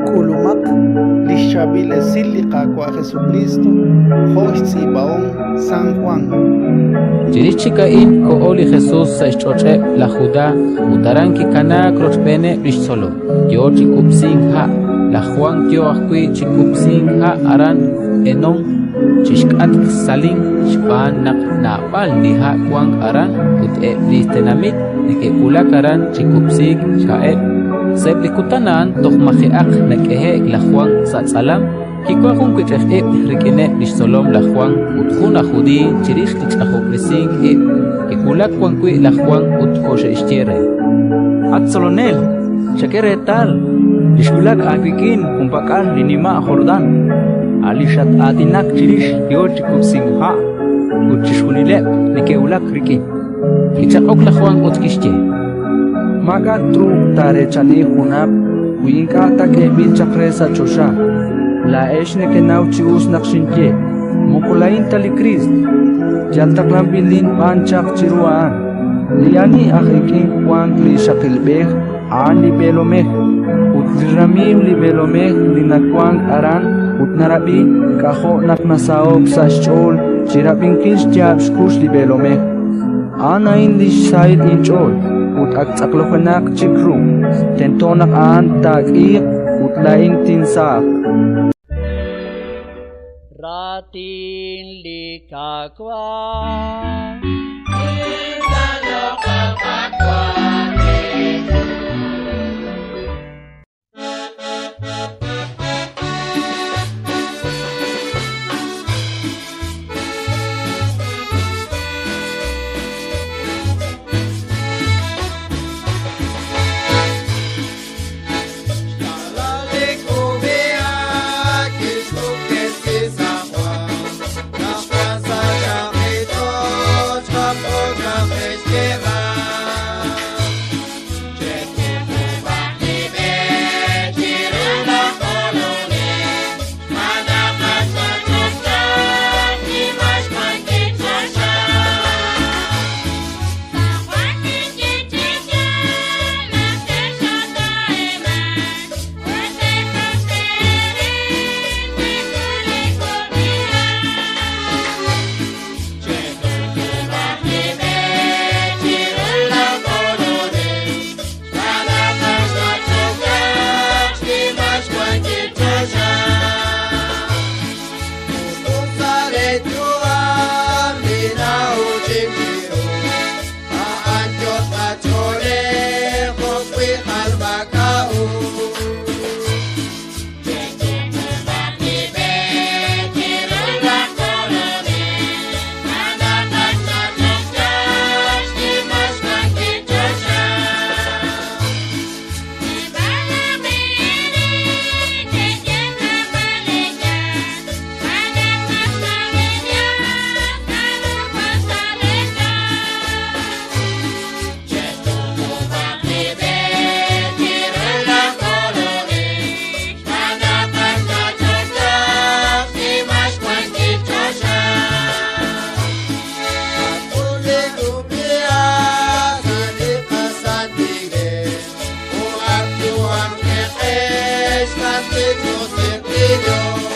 K'ulumaq li xChaab'il Esil li Qaawa' Jesukriist jo' xtz'iib'ahom San Jwan. Chirix chik a'in koho li Jesus sa' xch'och'eb' laj Judá ut aran kikanaak rochb'eeneb' li xtzolom, yo chi kub'sink ha'. Laj Jwan yo ajwi' chi kub'sink ha' aran Enón, chi xk'atq Salín, xb'aan naq naab'al li ha' wank aran ut eb' li tenamit neke'wulak aran chi kub'siik xha'eb'. Sa'eb' li kutan a'an toj maji'aq nak'ehe'k laj Jwan sa' tz'alam, kiwank jun wech'ej ib' rik'ineb' li xtzolom laj Jwan ut jun aj Judiiy chirix li ch'ajob'resink ib'. Kiwulak wan wi' laj Jwan ut koxe'xye re: At Tzolonel, chak'e reetal, li xwulak aawik'in junpak'al li nima' Jordán, a' li xat-aatinak chirix yo chi kub'sink ha' ut chixjunileb' neke'wulak rik'in. Kichaq'ok laj Jwan ut kixye: Maak'a' truuq taareechani junaq wi ink'a' ta k'eeb'il chaq re sa' choxa. Laa'ex nekenaw chi us naq xinye: Moko laa'in ta li Kriist, yal taqlanb'ilin b'an chaq chiru a'an. Li ani aj ik'in wank li ixaqilb'ej a'an li b'eelomej, ut li ramiiw li b'eelomej li nawank aran ut narab'i, k'ajo' naq nasaho'k sa' xch'ool chi rab'inkil xyaab' xkux li b'eelomej. A'an a'in li xsahil inch'ool ut ak tz'aqlojenaq chik ru. Tento naq a'an taak'iiq ut laa'in tinsaaq. Raatin li Qaawa'. Dios.